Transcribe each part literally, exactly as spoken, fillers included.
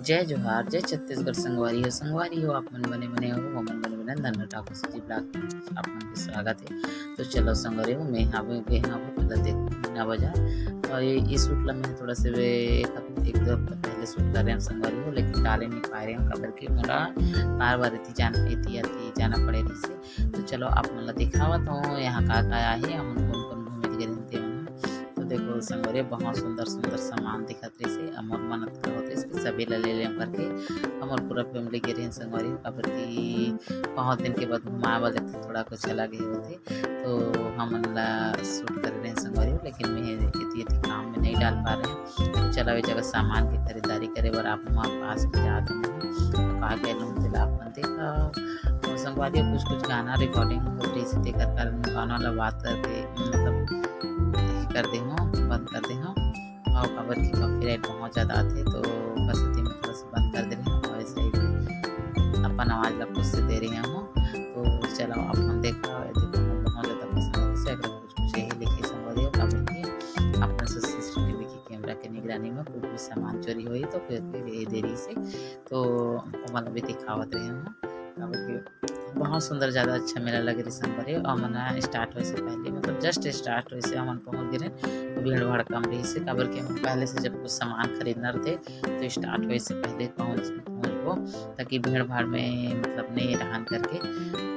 जय जोहार, जय छत्तीसगढ़ संगवारी हो। संगवारी हो, आप मन बने बने हो, हमन बने बने। नन्ना ठाकुर C G vlog में आप मन के स्वागत है। तो चलो संगवारी हो, मैं हावे गे हावे, पहला देख ना बजा। और ये, ये shoot ला मैं थोड़ा से वे एक हफ्ते, एक दो हफ्ता पहले shoot करे रहेंव संगवारी हो, लेकिन डाले नहीं पाए रहेंव, काबर कि मोला बार बार एती जान, एती आती जाना पड़े रहिसे। तो चलो आप मन ला दिखावत हूँ यहाँ का का आहे, हमन कोन कोन घूमे गे रहेन तेमन। तो देखो संगवारी हो, बहुत सुंदर सुंदर सामान दिखत रहिसे, अउ मोर मन अतका होत रहिस कि सभी ला ले लेंव करके। हमर पूरा family गे रहेन संगवारी हो, काबर कि बहुत दिन के बाद घुमाए बर लगथे, थोड़ा कुछ अलग ही होथे। तो हमन ला shoot करे रहेन संगवारी हो, लेकिन मैं एती एती काम में नहीं डाल पा रहेंव। तो चलो, ये जगह सामान के खरीदारी करे बर आप मन पास में जात हूँ, का का लेहूँ तेला आप मन देखा। और संगवारी हो, कुछ कुछ गाना recording होत रहिसे, तेकर कारण गाना ला बात करके, मतलब, कर दे हूँ, बंद कर दे हूँ। और काबर कि copyright बहुत ज़्यादा आथे, तो बस एती में थोड़ा सा बंद कर दे रहे हूँ। और इस type से अपन आवाज़ ला खुद से दे रहे हूँ। तो चलो, आप मन देखा, ये देखो, बहुत ज़्यादा पसंद है इसे। अगर कुछ कुछ यही लिखे संगवारी हो, काबर कि अपना C C T V की camera के निगरानी में कुछ भी सामान चोरी होही, तो फिर, फिर ये दे रहिसे। तो ओमन भी दिखावत रहे हूँ, काबर कि बहुत सुंदर, ज़्यादा अच्छा मेला लगे रहिस संगवारी हो। हमन ह start होए से पहले, मतलब, just start होए से हमन पहुँच गे रहेन, भीड़ भाड़ कम रहिसे, काबर कि हमन पहले से जब कुछ सामान खरीदना रहथे, तो start होए से पहले पहुँच, पहुँचबो, ताकि भीड़ भाड़ में, मतलब, नहीं रहन करके।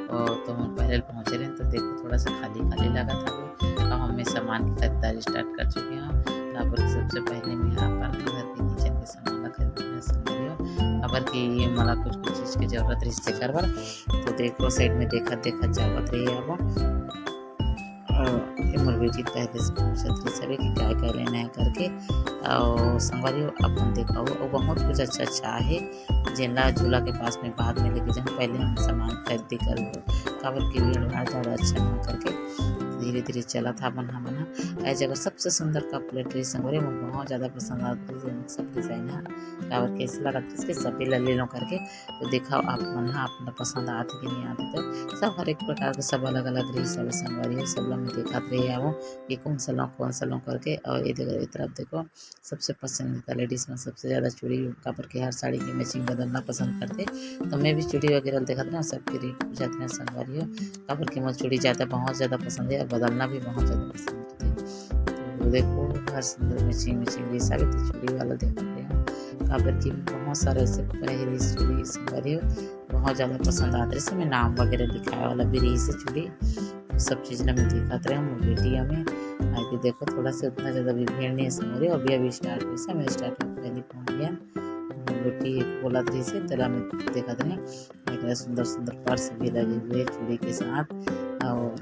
और तो हम पहले पहुँचे रहेन, तो देखो, थोड़ा सा खाली खाली लगत हवे। अब हमन सामान की खरीदारी start कर चुके हन। काबर सबसे पहले मैं अपन घर के kitchen के सामान ला खरीदना संगवारी हो, काबर कि ये मोला कुछ कुछ चीज़ के जरूरत रहिस तेकर बर। तो देखो, side में देखत देखत जावत रही अब। और ये मोर बेटी पहले से पूछत रही सभी कि काय काय लेना है करके। और संगवारी हो, अपन देखा हो, और बहुत कुछ अच्छा अच्छा है, जेला झूला के पास में बाद में लेके जाऊँ, पहले हम सामान खरीदी कर लो, काबर कि भीड़ भाड़ ज़्यादा अच्छा ना करके। धीरे धीरे चलत हा हमन, हमन हा। ए जगह सबसे सुंदर cup plate रही संगवारी, मोर बहुत ज़्यादा पसंद आत रही सब design हा, काबर कि ऐसे लगत रही कि सभी ला ले लो करके। तो देखा आप मन हा, अपना पसंद आत हे कि नहीं आत हे, तो सब हर एक प्रकार के सब अलग अलग रही सब संगवारी हो, सब ला मैं देखत रही आवो कि कौन सा लो, कौन सा लो करके। और ये देखो, ये तरफ देखो, सबसे पसंदीदा ladies में सबसे ज़्यादा चूड़ी, काबर के हर साड़ी के matching बदलना पसंद करथे। तो मैं भी चूड़ी वगैरह देखत ना, सबके rate पूछत ना संगवारी हो, काबर के मोर चूड़ी ज़्यादा, बहुत ज़्यादा पसंद है और बदलना भी बहुत ज़्यादा पसंद करथे। तो देखो, हर सुंदर matching matching रही साड़ी, तो चूड़ी वाला देखत रहे हो, काबर के बहुत सारा ऐसे पहली चूड़ी संगवारी हो, बहुत ज़्यादा पसंद आत रहिसे। मैं नाम वगैरह लिखाए वाला भी रहिसे चूड़ी, सब चीज़ ला मैं देखत रहे हूँ बेटी में। आगे देखो, थोड़ा से उतना ज़्यादा भी भीड़ नहीं है संगवारी, अभी अभी start होइसे, मैं start होके पहले पहुँच गया। बेटी एक बोलत रहिसे, तेला मैं देखत रहे। एक सुंदर सुंदर purse भी लगे हुए चूड़ी के साथ। और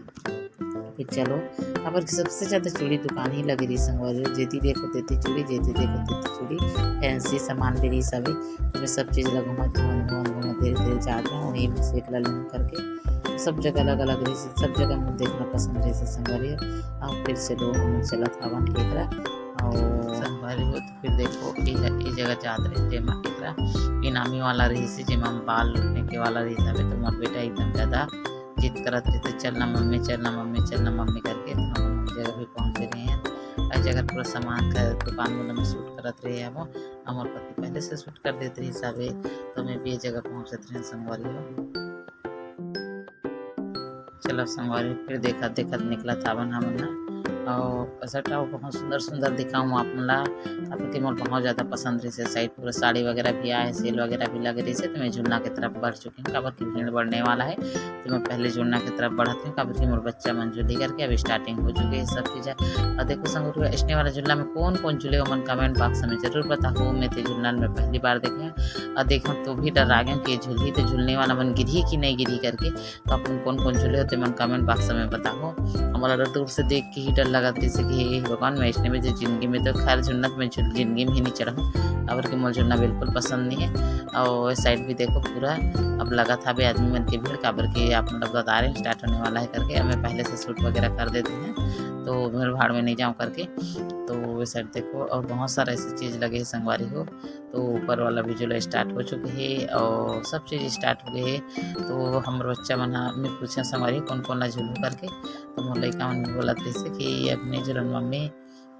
फिर चलो, काबर कि सबसे ज़्यादा चूड़ी दुकान ही लगे रही संगवारी हो, जेती देखो तेती चूड़ी, जेती देखो तेती चूड़ी, fancy सामान भी रही सभी। तो मैं सब चीज़ ला घूमत घूमत घूमत घूमत धीरे धीरे जात हूँ, वहीं से एक ला लूँ करके। सब जगह अलग अलग रही, सब जगह मैं देखना पसंद रही संगवारी हो। और फिर चलो, हम चलत हवन एकरा। और संगवारी हो, तो फिर देखो, ये, ये जगह जात रहे, जेमा एकरा इनामी वाला रहिसे, जेमा बाल लुटने के वाला रहिस हवे, तो मोर बेटा एकदम ज़्यादा जिद करत रहिसे, "चलना मम्मी, चलना मम्मी, चलना मम्मी" करके। तो हम जगह भी पहुँचे रहे हैं। हर जगह पूरा सामान का दुकान वाला में shoot करत रहे हैं वो। हमर पति पहले से shoot कर देते रहिस हवे, तो मैं भी ये जगह पहुँचत रहे संगवारी हो। चलो संगवारी, फिर देखत देखत निकलत हावन हमन ह। और असटा बहुत सुंदर सुंदर दिखाऊँ आप मन ला, काबर कि मोर बहुत ज़्यादा पसंद रहिसे। Side पूरा साड़ी वगैरह भी आए, sale वगैरह भी लगे रहिसे, तो मैं झुलना के तरफ बढ़ चुकी हूँ, काबर कि भीड़ बढ़ने वाला है, तो मैं पहले झुलना के तरफ बढ़त हूँ, काबर कि मोर बच्चा मन झूली करके अभी starting हो चुके हैं सब चीज़। और देखो संगवारी, अइसने वाला झुलना में कौन कौन झूले, ओमन comment box में जरूर बताओ। मैं तो झुलना में पहली बार देखे हूँ और देखो तो भी डरा गए कि झूलही तो झूलने वाला मन गिरही कि नहीं गिरही करके। तो आप मन कोन कोन झूले हो, तेमन comment box में बताओ। हमला दूर से देख के ही डर लगत रहिसे कि हे भगवान, मैं अइसने में जो जिंदगी में तो खैर झुलना तो मैं झुल-, जिंदगी में ही नहीं चढ़हूँ, काबर कि मोर झुलना बिल्कुल पसंद नहीं है। और side भी देखो पूरा अब लगत हावे आदमी मन के भीड़, काबर कि आप मतलब बता रहे हैं start होने वाला है करके। अब मैं पहले से shoot वगैरह कर देते हैं, तो भीड़ भाड़ में नहीं जाऊँ करके। तो ये side देखो, और बहुत सारा ऐसी चीज़ लगे है संगवारी हो। तो ऊपर वाला भी झूला start हो चुके हे और सब चीज़ start हो गए हे। तो हमर बच्चा मन ह, मैं पूछे संगवारी कोन कोन ला झूलहूँ करके, तो मोर लइका मन बोलत रहिसे कि अब नहीं झूलन मम्मी,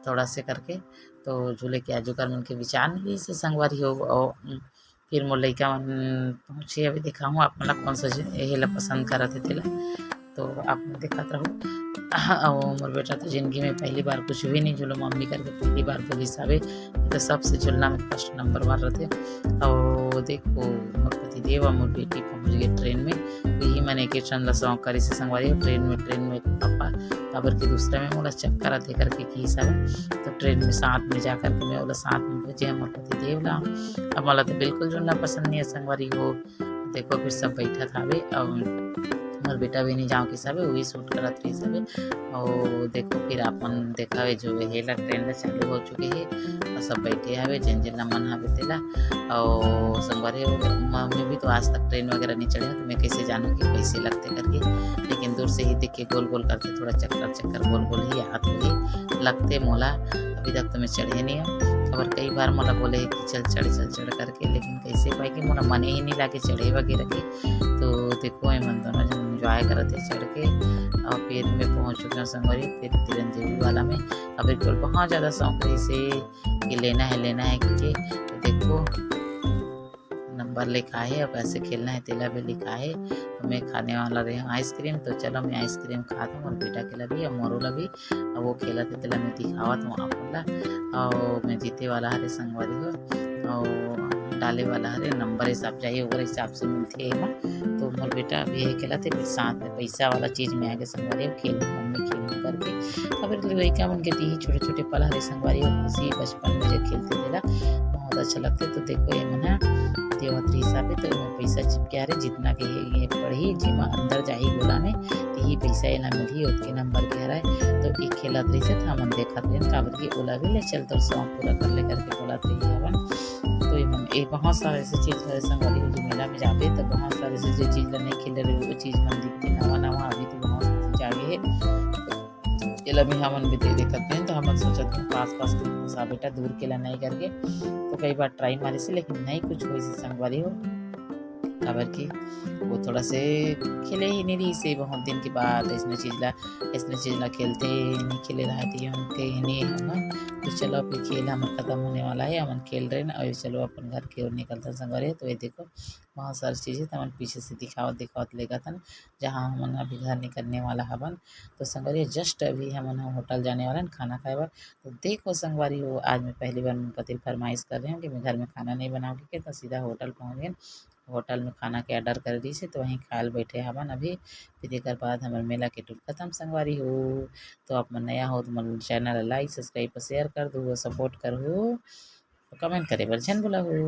थोड़ा से करके। तो झूले के आजू कर मन के विचार नहीं रहिसे संगवारी हो, और फिर मोर लइका मन पहुँचे, अभी दिखाहूँ आप मन ला कौन सा जे-, एहे ला पसंद करत हे तेला, तो आप मन देखत रहू। अउ मोर बेटा तो जिंदगी में पहली बार कुछ भी नहीं झूलो मम्मी करके, पहली बार बोलिस हवे, तो सबसे झुलना में first number बर रथे। अउ देखो, मोर पति देव अउ मोर बेटी पहुँच गे train में, यही मन एक ठन ला शौक करिस हे संगवारी हो, train में, train में पापा, काबर कि दूसरा में मोला चक्कर आथे करके किहिस हवे, तो train में साथ में जा करके मैं ओला साथ में भेजे हंव मोर पति देव ला। अब मोला तो बिल्कुल जुलना पसंद नहीं है संगवारी हो। देखो फिर सब बैठत हवे, अब मोर बेटा भी नहीं जाओ किस हवे, वही shoot करत रहिस हवे। अउ देखो फिर आप मन देखा हवे जो हे ला train ला चालू हो चुके हे, अउ सब बैठे हवे, जेन जेन ला मन हवे तेला। अउ संगवारी हो, म-, मैं भी तो आज तक train वगैरह नहीं चढ़े हंव, तो मैं कैसे जानूँ कि कैसे लगथे करके, लेकिन दूर से ही देख के गोल गोल करथे, थोड़ा चक्कर चक्कर गोल गोल ही आत होही, लगथे मोला। अभी तक तो मैं चढ़े नहीं हंव, काबर कई बार मोला बोले हे कि चल चढ़, चल चढ़ करके, लेकिन कैसे पाए कि मोला मने ही नहीं लागे चढ़े वगैरह के। तो देखो, ये मन दोनों जन enjoy करत हे चढ़ के, अउ फिर मैं पहुँच चुके हंव संगवारी, फिर तिरंजीवी वाला में। अभी बिल्कुल बहुत ज़्यादा शौक रहिस हे कि लेना है, लेना है करके। तो देखो, number लिखा है, अब कैसे खेलना है तेला भी लिखा है। तो मैं खाने वाला रहे हंव ice cream, तो चलो मैं ice cream खात हंव, मोर बेटा के ला भी अउ मोरो ला भी। अब वो खेलत हे तेला मैं दिखावत हंव आप मन ला। अउ मैं जीते वाला हरे संगवारी हो, अउ डाले वाला हरे, number हिसाब जाही, ओकर हिसाब से मिलथे एमा। तो मोर बेटा अभी यही खेलत हे, फिर साथ में पैसा वाला चीज में आगे संगवारी हो, खेल मम्मी खेल करके। अब लइका मन के तिही छोटे छोटे पल हरे संगवारी हो, खुशी बचपन में जो खेलथे तेला बहुत अच्छा लगथे। तो देखो, ये मन ह देवत रहिस हवे, तो एमे पैसा चिपके हरे, जितना के ये, ये पड़ही, जेमा अंदर जाही गोला में, तिही पैसा एला मिलही, ओतके number के हरय। तो ये खेलत रहिस हे, तो हमन देखत रहेन, काबर कि ओला भी ले चल, तोर शौक पूरा कर ले करके बोलत रहिस हवन। तो ये मन, ये बहुत सारे ऐसे चीज हरे संगवारी हो, जो मेला में जाबे, तो बहुत सारे ऐसे जो चीज ला नहीं खेले रहे, वो चीज मन दिखथे नवा नवा, अभी तो बहुत चीज आ गे हे। एला भी हमन भी दे देखत हन, तो हमन सोचत हन पास पास के फंसा बेटा, दूर के ला नहीं करके। तो कई बार try मारिस हे, लेकिन नहीं कुछ होइस हे संगवारी हो, काबर कि वो थोड़ा से खेले ही नहीं रहिस हे बहुत दिन के बाद। इसने चीज ला, इसने चीज ला खेलथे, नहीं खेले रहत हे, हम कहे नहीं हम। तो चलो, अभी खेल हमर खत्म होने वाला है, हमन खेल रहे ना। अभी चलो अपन घर के ओर निकलथन संगवारी हो। तो ये देखो, बहुत सारी चीज हे, तो हमन पीछे से दिखावत दिखावत लेगत हन, जहाँ हमन अभी घर निकलने वाला हवन। तो संगवारी हो, just अभी हमन ह होटल जाने वाला हन खाना खाए बर। तो देखो संगवारी हो, आज मैं पहली बार मोर पति ल फरमाइश कर रहे हंव कि मैं घर में खाना नहीं बनाओं के, तो सीधा होटल पहुँच गेन। होटल में खाना के order कर दिस हे, तो वहीं खाए ल बैठे हवन अभी। फिर एकर बाद हमर मेला के tour खत्म संगवारी हो। तो आप मन नया हो तो मोर channel ला like, subscribe अउ share कर दू, support करहू, comment करे बर झन भुलाहू।